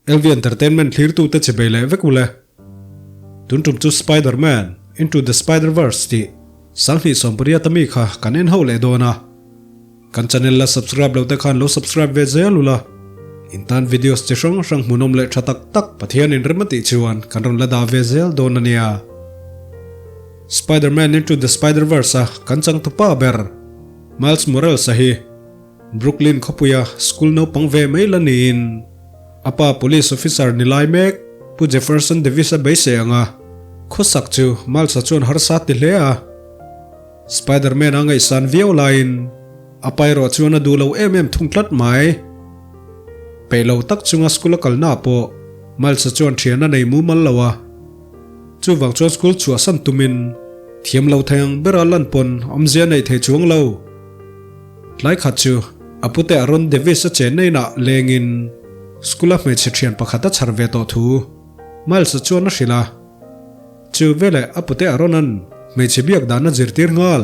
LV Entertainment thlirtute che bei leh vek ule. Tun tum chu Spider-Man, Into the Spider-Verse tih 2018 ami kha kan en ho leh dawn a. Kan channel la subscribe lo te khan lo subscribe ve zel ula. In tan videos chi hrang hrang hmuhnawm leh tha tak tak Pathian in rem a tih chuan kan rawn la dah ve zel dawn a nia. Spider-Man Into the Spider-Verse a kan changtupa ber Miles Morales a hi Brooklyn khawpuia school naupang ve mai la niin a pa police officer ni lai mek Pu Jefferson Davis a beisei ang a, khawsak chu Miles-a chuan harsa ti hle a. Spider-Man a ngaihsan viau laiin a pa erawh chuan a duh lo em em thung tlat mai. Peih lo tak chunga school a kalna pawh Miles-a chuan thian a nei mumal lo a, chuvang chuan school chhuahsan tumin thiam lo thei ang bera lan pawn awmzia a neih thei chuang lo. Tlai khat chu a pute Aaron Davis a chenna inah lengin school a hmeichhe thian pakhat a chhar ve tawh thu Miles-a chuan a hrilh a. Chu veleh a pute Aaron-a'n hmeichhe biak dan a zirtir nghal.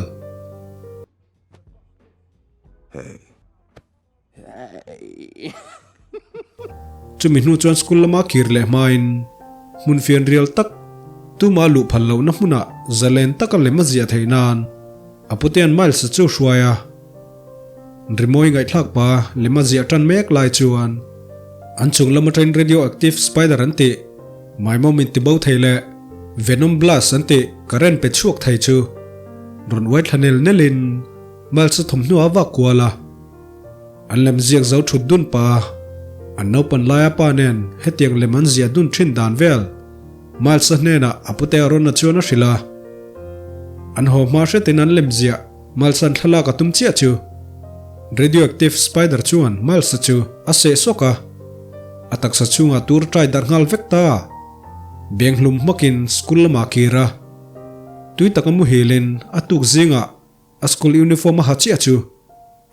Chumi hnu chuan school lama kir leh hmain hmun fianrial tak tuma luh phal lohna hmunah zalen taka lem a ziah theih nan a putean Miles-a chu hruai a. Rimawi ngaihthlak pa lem a ziah tan mek lai chuan an chung lam atangin radioactive spider an tih maimawm intibo thei leh venom blast an tih current pe chhuak thei chu rawn uai thla nel nelin Miles-a thawmhnaw a vak kual a. An lem ziak zo thut dun pa, an naupan laia pa nen hetiang lem an ziah dun thin dan vel Miles-a hnenah a pute Aaron-a chuan a hrilh a. An haw hma hretin an lem ziah Miles-a'n thlalak a tum chiah chu Radioactive Spider chuan Miles-a chu a seh sawk a, a taksa chhungah tur tai darh nghal vek ta. Beng hlum hmakin school lamah a kir a, tui taka muhilin a tuk zingah A school uniform a ha chiah chu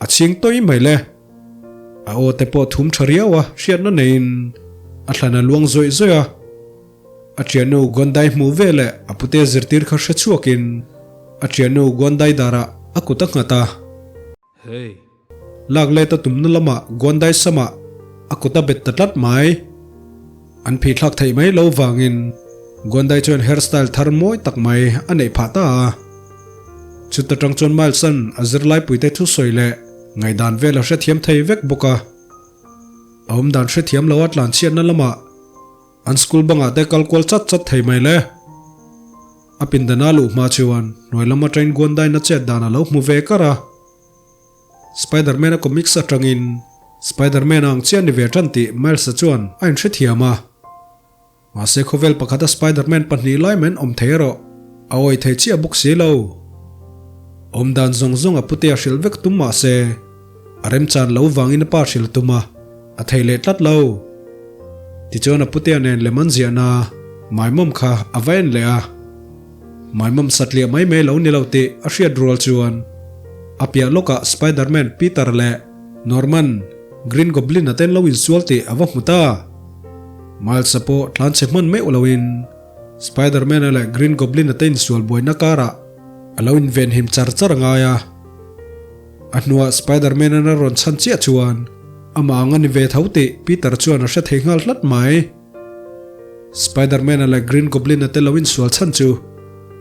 a chhing tawi mai le. A aw te pawh thum tha riau a hriatna neiin a thlan a luang zawih zawih a. A thiannu Gondai hmuh ve leh a pute zirtir kha hre chhuakin a thiannu Gondai darah a kut a nghat a. Hey. Lak let a tumna lamah Gondai samah a kut a bet ta tlat mai. An phei thlak theih mai lo vangin Gondai chuan hairstyle thar mawi tak mai a neih phah ta a. Chuta tang chuan Miles-a'n a zirlaipuite thusawi leh ngaihdan vel a hrethiam thei vek bawk a. A awmdan hrethiam lo a tlanchhiatna lamah an school bangah te kal kual chat chat thei mai le. A pindana luh hma chuan hnuai lam atangin Gondai-na chet dan a lo hmu ve kar a. Spider-Man-a comics atangin Spider-Man a ang chiah ni ve tan tih Miles-a chuan a inhrethiam a. Mahse khawvel pakhata Spider-Man pahnih lai mai an awm thei erawh a awi thei chiah bawk si lo. Awmdan zawng zawng a putea hrilh vek tum mahse a remchan lo vangin a pa hrilh tum a, a thei leh tlat lo. Tichuan a putea nen lem an ziahna maimawm kha a va en leh a. Maimawm satliah mai mai lo ni lo tih a hriat rual chuan a piah lawkah Spider-Man Peter leh Norman, Green Goblin-a ten lo insual tih a va hmu ta. Miles-a pawh tlanchhe hman meuh loin Spider-Man-a leh Green Goblin-a te insual buaina karah a lo invenhim char char a ngai a. A hnuah Spider-Man-an a rawn chhan chiah chuan amah ang a ni ve tho tih Peter chuan a hre thei nghal hlat mai. Spider-Man-a leh Green Goblin-a te lo insual chhan chu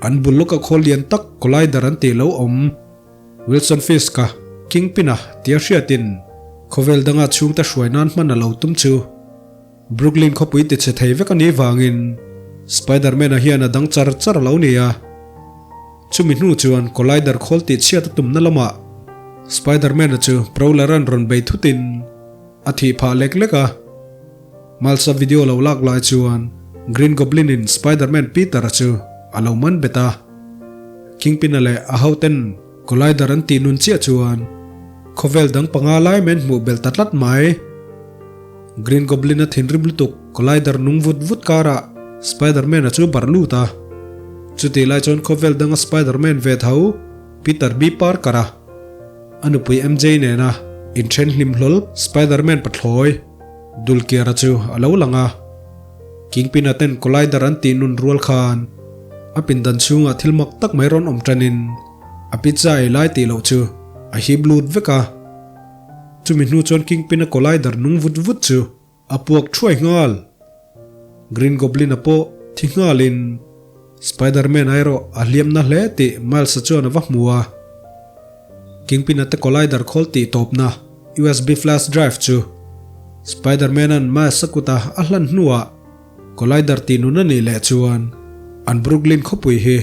an bul lawka khawl lian tak Collider an tih lo awm. Wilson Fisk-a Kingpin-a tia hriatin khawvel danga chhungte hruai nan hman a lo tum chu Brooklyn khawpui tichhe thei vek a nih vangin Spider-Man-a hian a dang char char a lo ni a. Chumi hnu chuan Collider khawl tihchhiat a tumna lamah Spider-Man-a chu Prowler-a'n rawn bei thutin a thih phah lek lek a. Malsa video lo lak lai chuan Green Goblin in Spider-Man Peter-a chu a lo man bet a. Kingpin-a leh a hoten Collider an tih nun chiah chuan khawvel dang panga lai men hmuh belh ta tlat mai. Green Goblin-a thinrim lutuk Collider nung vut vut karah Spider-Man-a chu barh lut a. Chutih lai chuan khawvel danga Spider-Man ve tho Peter B. Parker-a a nupui MJ nena inthen hlim hlawl Spider-Man pathlawi Dulkiara chu a lo lang a, Kingpin-a ten Collider an tih nun rual khan a pindan chhungah thil mak tak mai rawn awm tanin a pizza ei lai tih loh chu a hip lut vek a. Chumi hnu chuan Kingpin-a Collider nung vut vut chu a puak thuai nghal. Green Goblin-a pawh thi nghalin Spider-Man-a erawh a hliam na hle tih Miles-a chuan a va hmu a. Kingpin-a te collider khawl tih tawpna USB flash drive chu Spider-Man-a'n Miles-a kuta a hlan hnuah collider tih nun a nih leh chuan an Brooklyn khawpui hi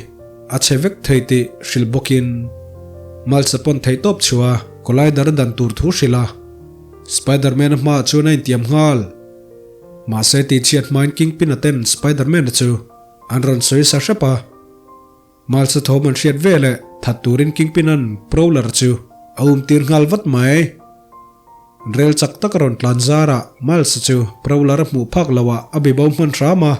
a chhe vek thei tih hrilh bawkin Miles-a pawn theihtawp chhuah a collider a dan tur thu hrilh a, Spider-Man-a hmaah chuan a intiam nghal. Mahse tihchhiat hmain Kingpin-a ten Spider-Man-a chu an rawn sawi sa hrep a. Malsa thawm an hriat veleh that turin Kingpin-a'n Prowler chu a um tir nghal vat mai. Rel chak tak a rawn tlan zarah Miles-a chu Prowler a hmuh phak loah a bibo hman hram a.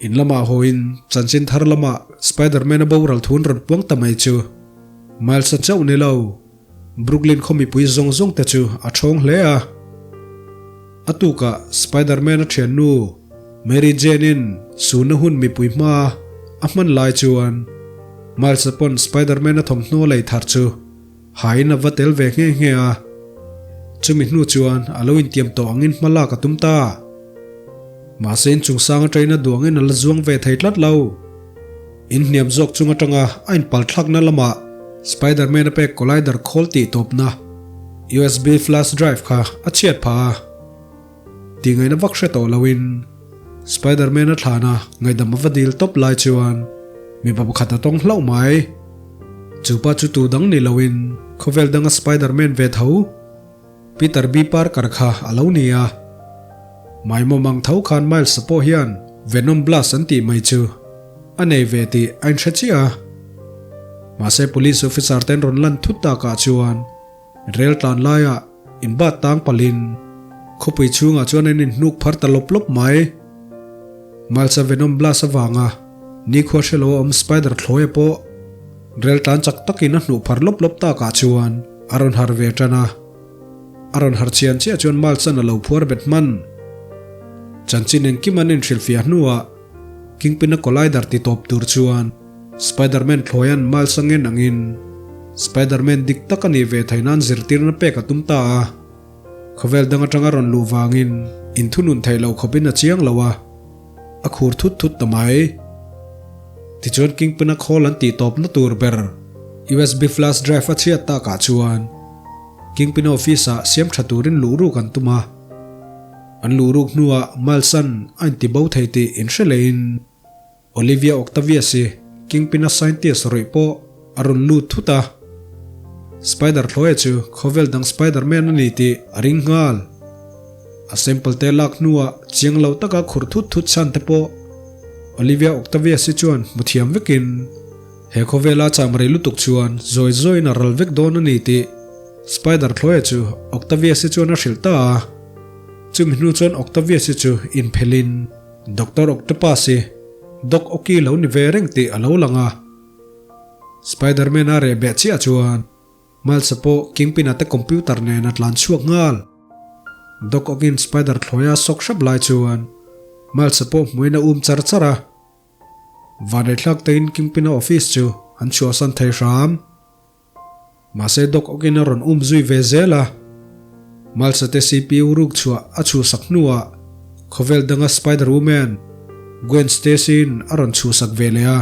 In lamah hawiin chanchin thar lamah Spider-Man-a boral thu an rawn puang ta mai chu Miles-a chauh ni lo, Brooklyn khaw mipui zawng zawng te chu a thawng hle a. A tukah Spider-Man-a thiannu Mary Jane-in suna hun mipui hma a hman lai chuan Miles-a pawn Spider-Man-a thawmhnaw lei thar chu hain a va tel ve nghe nghe a. Chumi hnu chuan a lo intiam tawh angin hma lak a tum ta. Mahse inchungsang atangin a duangin a la zuang ve thei tlat lo. Inhniam zawk chung atanga a inpalthlakna lamah Spider-Man a pek collider khawl tih tawpna USB flash drive kha a chhiat phah a. Tih ngaihna vak hre tawh loin Spider-Man a thlana ngaihdam a va dil tawp lai chuan mipa pakhat a tawng hlauh mai. Chu pa chu tu dang ni loin khawvel danga Spider-Man ve tho Peter B. Parker kha a lo ni a. Maimawm ang tho khan Miles-a pawh hian Venom Blast an tih mai chu a nei ve tih a inhre chiah a. Mahse police officer ten rawn lan thut takah chuan rel tlan laiah inbat tang palhin khawpui chhungah chuan an inhnuk phar ta lawp lawp mai. Miles-a Venom Blast avanga nikhua hre lo a awm Spider thlawia pawh Rel tlan chak takin a hnuh phar lawp lawp takah chuan a rawn har ve tan a. A rawn har chian chiah chuan Malchan a lo phuar bet hman. Chanchin engkim an inhrilhfiah hnuah Kingpin-a collider ti tawp tur chuan Spider-Man thlawian Miles a ngen angin Spider-Man dik tak a nih ve theih nan zirtirna pek a tum ta a. Khawvel dang atanga rawn luh vangin inthunun theih loh khawpin a chiang lo a. A khur thut thut ta mai. Tichuan Kingpin-a khawl an tih tawpna tur ber USB flash drive a chhiat takah chuan Kingpin-a office-ah siam tha turin luh ruk an tum a. An luh ruk hnuah Miles-a'n a inti bo thei tih inhre lehin Olivia Octavius-i Kingpin-a scientist rawih pawh a rawn lut thut a. Spider thlawia chu khawvel dang Spider-Man a ni tih a ring nghal. A sample te lak hnuah chiang lo taka khur thut thut chhan te pawh Olivia Octavius-i chuan hmu thiam vekin he khawvela cham rei lutuk chuan zawi zawiin a ral vek dawn a ni tih Spider thlawia chu Octavius-i chuan a hrilh ta a. Chumi hnu chuan Octavius-i chu inphelhin Doctor Octopus-i Doc Ock-i lo ni ve reng tih a lo lang a. Spider-Man a reh beh chiah chuan Miles-a pawh Kingpin-a te computer nen a tlan chhuak nghal. Doc Ock-in Spider thlawia a sawk hrep lai chuan Miles-a pawh hmuin a um char char a. Vanreithlak tein Kingpin-a office chu an chhuahsan thei hram. Mahse Doc Ock-in a rawn um zui ve zel a. Miles-a te CPU ruk chhuah a chhuhsak hnuah khawvel danga Spider-Woman, Gwen Stacy-in a rawn chhuhsak ve leh a.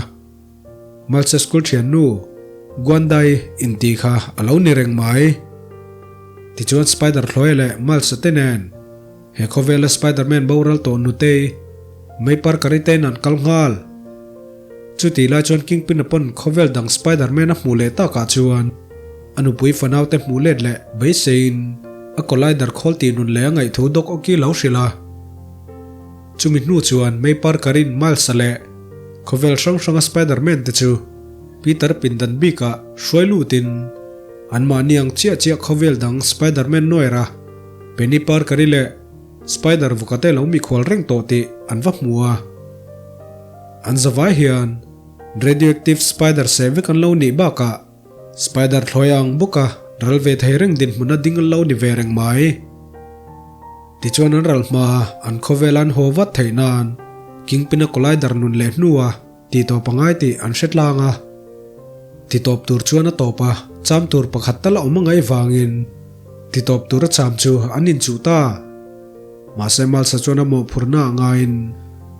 Malsa school thiannu Guandai inti kha a lo ni reng mai. Tichuan Spider thlawia leh Malsa te nen he khawvela Spider-Man boral tawh nutei May Parker-i ten an kal nghal. Chutih lai chuan Kingpin-a pawn khawvel dang Spider-Man a hmuh leh takah chuan a nupui fanaute hmuh let leh beiseiin a collider khawl tih nun leh a ngaihthu Doc Ock-i lo hrilh a. Chumi hnu chuan May Parker-in Miles-a leh khawvel hrang hranga Spider-Man te chu Peter pindan bikah hruai lutin anmahni ang chiah chiah khawvel dang Spider-Man Noir-a Penny Parker-i leh Spider vukate lo mikhual reng tawh tih an va hmu a. An zavai hian radioactive spider seh vek an lo nih bakah Spider thlawia ang bawka ral ve thei reng dinhmun a ding an lo ni ve reng mai. Tichuan an ral hma an khawvel an haw vat theih nan Kingpin-a collider nun leh hnua tih tawp a ngai tih an hre tlang a. Ti tawp tur chuan a tawp a, cham tur pakhat tal a awm a ngaih vangin ti tawp tur a cham chu an inchuh ta. Mahse Miles-a chuan a mawhphurhna a ngaiin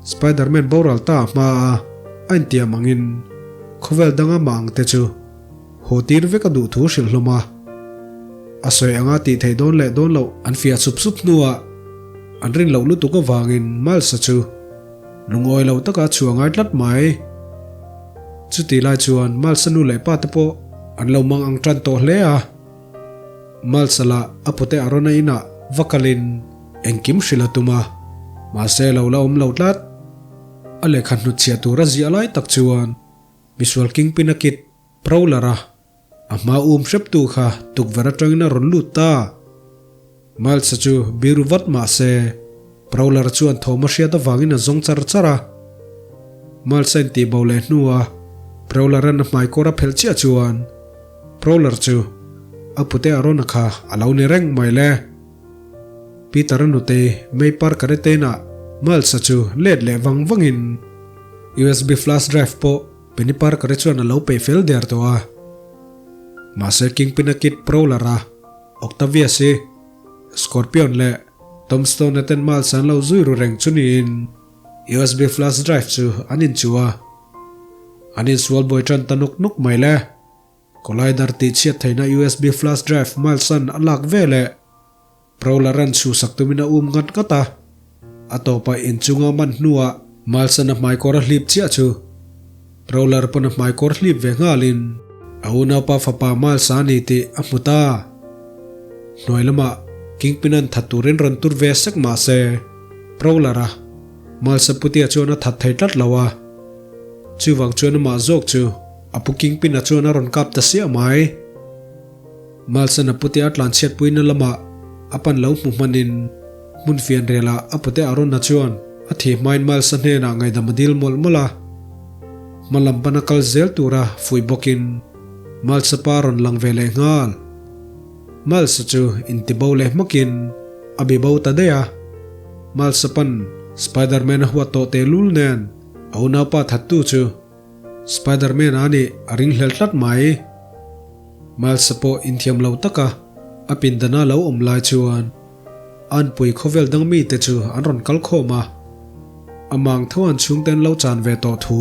Spider-Man boral ta a hma a, a intiam angin khawvel danga mah ang te chu haw tir vek a duh thu hrilh hlawm a. A sawi anga tih theih dawn leh dawn loh an fiah sup sup hnuah an rin loh lutuk avangin Miles-a chu lungawi lo taka chhuah ngai tlat mai. Chutih lai chuan Miles-a nu leh pa te pawh an lo mang ang tan tawh hle a. Miles-a lah a pute a rawn a inah va kalin engkim hrilh a tum a, mahse lo la awm lo tlat. A lehkha hnutchhiah tur a ziah lai tak chuan misual kingpin a kit Prowler a a hma um hreptu kha tukverh atangin a rawn lut ta. Miles-a chu biru vat mah se Prowler chuan thawm a hriat avangin a zawng char char a. Miles-a intihbo leh hnua Prowler-a'n a hmaikawr a phelh chiah chuan Prowler chu a pute a rawn a kha a lo ni reng mai le. Peter-a nutei May Parker-i tena Miles-a chu let leh vang vangin USB flash drive pawh Penny Parker-i chuan a lo peih fel der tawh a. Mahse Kingpin-a kit Prowler-a Octavius hi Scorpion leh Tombstone-a ten Miles-a an lo zui ru reng chu niin USB flash drive chu an inchuh a. An insual buai tan ta nuk nuk mai le. Collider tih chhiat theihna USB flash drive Miles-a'n a lak ve leh Prowler-a'n chhuhsak tumin a um ngat ngat a. A tawpah inchunga man hnuah Miles-a'n a hmaikawr a hlip chiah chu Prowler pawn a hmaikawr hlip ve nghalin a unaupa fapa Miles-a a ni tih a hmu ta. Hnuai lamah Kingpin-a'n that turin rawn tur ve sek mah se Prowler-a Miles-a putia chuan a that thei tlat lo a. Chuvang chuan amah zawk chu a pu Kingpin-a chuan a rawn kap ta siah mai. Miles-a'n a pute a tlanchhiatpuina lamah a pan lo hmu hmanin hmun fianrialah a pute Aaron-a chuan a thih hmain Miles-a hnenah ngaihdam a dil mawlh mawlh a. Hma lam pana kal zel tura fuih bawkin Miles-a pa a rawn lang ve leh nghal. Miles-a chu intibo leh hmakin a bi bo ta daih a. Miles-a pan Spider-Man a huat tawh tehlul nen a unaupa thattu chu Spider-Man a nih a ringhlel tlat mai. Miles-a pawh inthiam lo taka a pindana lo awm lai chuan anpui khawvel dang mite chu an rawn kal khawm a. A mang tho an chhungte an lo chan ve tawh thu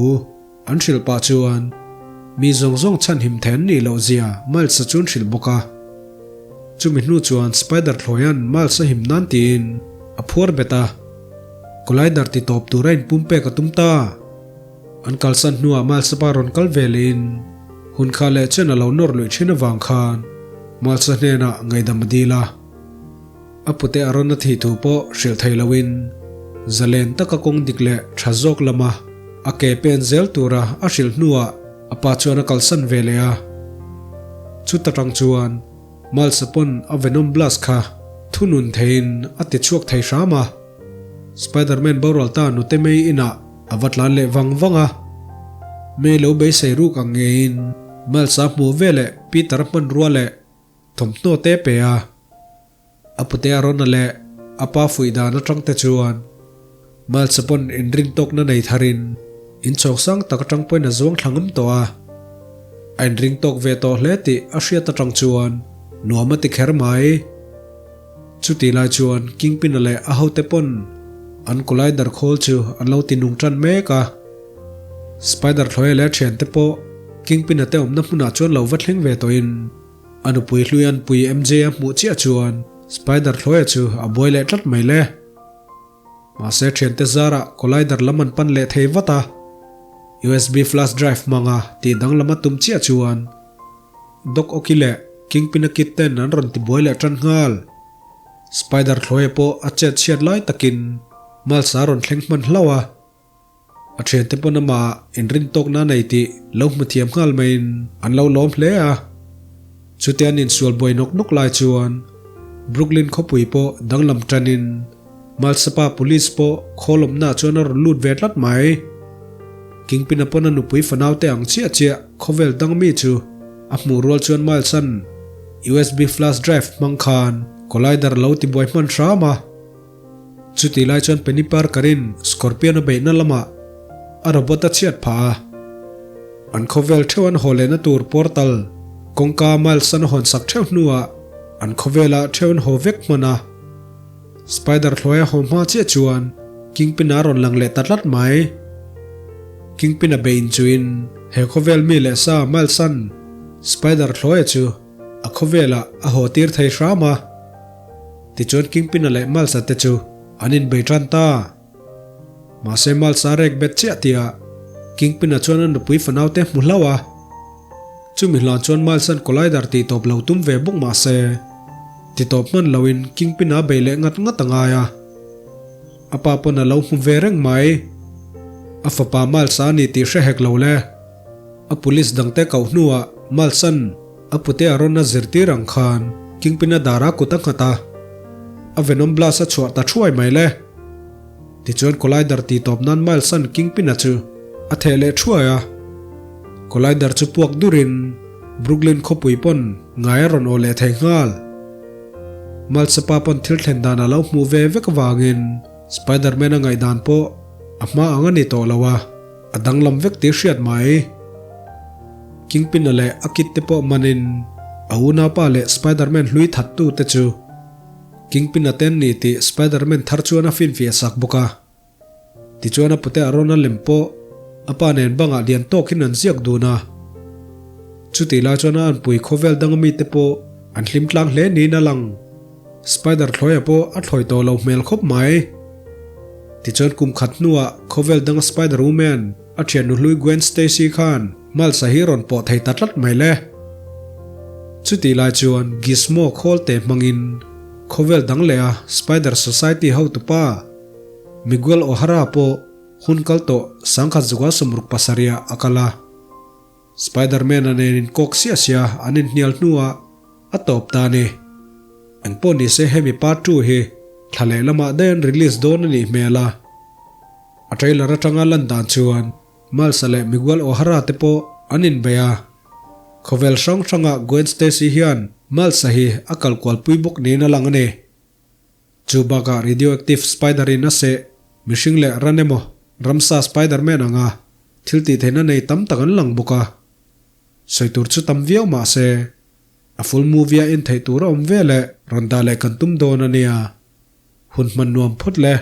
an hrilh pah chuan mi zawng zawng chhanhim then nih loh zia Miles-a chu an hrilh bawk a. Chumi hnu chuan Spider thlawia'n Miles-a him nan tiin a phuar bet a, Collider ti tawp tura inpumpek a tum ta. An kalsan hnuah Malsapa rawn kal ve lehin hun kha leh chen a lo nawr luih thin avang khan Malsa hnenah ngaihdam a dil a. A pute a rawn a thih thu pawh hrilh thei loin zalen taka kawng dik leh tha zawk lama a ke pen zel tura a hrilh hnuah a pa chuan a kalsan ve leh a. Chuta tang chuan Malsa pawn a Venom Blast kha thunun theiin a ti chhuak thei hram a. Spiderman boral ta nute mai inah a va tlan leh vang vang a. May lo beisei ruk ang ngeiin Miles-a hmuh ve leh Peter-a hmanrua leh thawmhnaw te pe a. A pute a rawn a leh a pa fuih dan atang te chuan Miles-a pawn inrintawkna nei tharin inchhawk sang tak atang pawhin a zuang thla ngam tawh a. A inringtawk ve tawh hle tih a hriat atang chuan nuam a ti kher mai. Chutih lai chuan Kingpin-a leh a hote pawn an collider khawl chu an lo ti nung tan mek a. Spider thlawia leh a thiante pawh Kingpin-a te awmna hmunah chuan lo va thleng ve tawhin a nupui hlui anpui MJ a hmuh chiah chuan Spider thlawia chu a buai leh tlat mai le. Mahse thiante zarah collider lam an pan leh thei vat a. USB flash drive hmanga tih danglam a tum chiah chuan Doc Ock-i leh Kingpin-a kit ten an rawn tibuai leh tan nghal. Spider thlawia pawh a chet chhiat lai takin Miles a rawn thleng hman hlauh a. A thiante pawn amah inrintawkna a nei tih lo hmu thiam nghal maiin an lo lawm hle a. Chutia an insual buai nawk nawk lai chuan Brooklyn khawpui pawh danglam tanin Miles-a pa police pawh khawl awmnaah chuan a rawn lut ve tlat mai. Kingpin-a pawn a nupui fanaute ang chiah chiah khawvel dang mi chu a hmuh rual chuan Miles-a'n USB flash drive hmang khan collider lo tibuai hman hram a. Chutih lai chuan Penny Parker-in Scorpion a beihna lamah a robot a chhiat phah a. An khawvel theuh an haw lehna tur portal kawngka Miles-a'n a hawnsak theuh hnuah an khawvelah theuh an haw vek hman a. Spider hluaia haw hma chiah chuan Kingpin a rawn lang leh ta tlat mai. Kingpin a bei inchuin he khawvel mi leh sa Miles-a'n Spider hluaia chu a khawvelah a haw tir thei hram a. Tichuan Kingpin-a leh Miles-a te chu an inbei tan ta. Mahse Miles-a rek bet chiah tihah Kingpin-a chuan a nupui fanau te hmu hlauh a. Chumi hlan chuan Miles-a'n Collider tih tawp lo tum ve bawk mahse ti tawp hman loin Kingpin-a bei leh ngat ngat a ngai a. A pa pawn a lo hmu ve reng mai. A fapa Miles-a a ni tih hre hek lo le. A police dangte koh hnuah Miles-a'n a pute a rawn a zirtir ang khan Kingpin-a dara kut a nghat a. A Venom Blast a chhuah ta thuai mai le. Tichuan Collider tih tawp nan Miles-a'n Kingpin-a chu a theh leh thuai a. Collider chu puak durin Brooklyn khawpui pawn ngai a rawn aw leh thei nghal. Miles-a pa pawn thil thlen dan a lo hmuh ve vek avangin Spider-Man-a ngaihdan pawh a hma ang a ni tawh lo a, a danglam vek tih hriat mai. Kingpin-a leh a kit te pawh manin a unaupa leh Spider-Man hlui thattu te chu Kingpin-a te an ni tih Spider-Man thar chuan a finfiah sak bawk a. Tichuan a pute a rawn a lem pawh a pa nen bangah lian tawkin an ziak dun a. Chutih lai chuan a anpui khawvel danga mite pawh an hlim tlang hle niin a lang. Spider thlawia pawh a thlawi tawh lo hmel khawp mai. Tichuan kum khat hnuah khawvel danga Spider Woman a thiannu hlui Gwen Stacy khan Miles-a hi rawn pawh thei ta tlat mai le. Chutih lai chuan Gizmo khawl te hmangin khawvel dang leh a Spider Society hotupa Miguel O'Hara pawh hun kal tawh sangkhat zuka 67 ah a kal a. Spider-Man-a nen inkawk siah siah an inhnial hnuah a tawp ta a ni. Engpawh ni se hemi part two hi thla leh lamah daih an release dawn a nih hmel a. A trailer atanga lan dan chuan Miles-a leh Miguel O'Hara te pawh an inbei a. Khawvel hrang hrangah Gwen Stacy hian Miles-a hi a kalkualpui bawk niin a lang a ni. Chu bakah radioactive spider in a seh mihring leh ran emaw ramsa spiderman anga thil tih theihna nei tam tak an lang bawk a. Sawi tur chu tam viau mah se, a full movie a en theih tur a awm ve leh rawn dah leh kan tum dawn a nia. Hun hman nuam phawt le.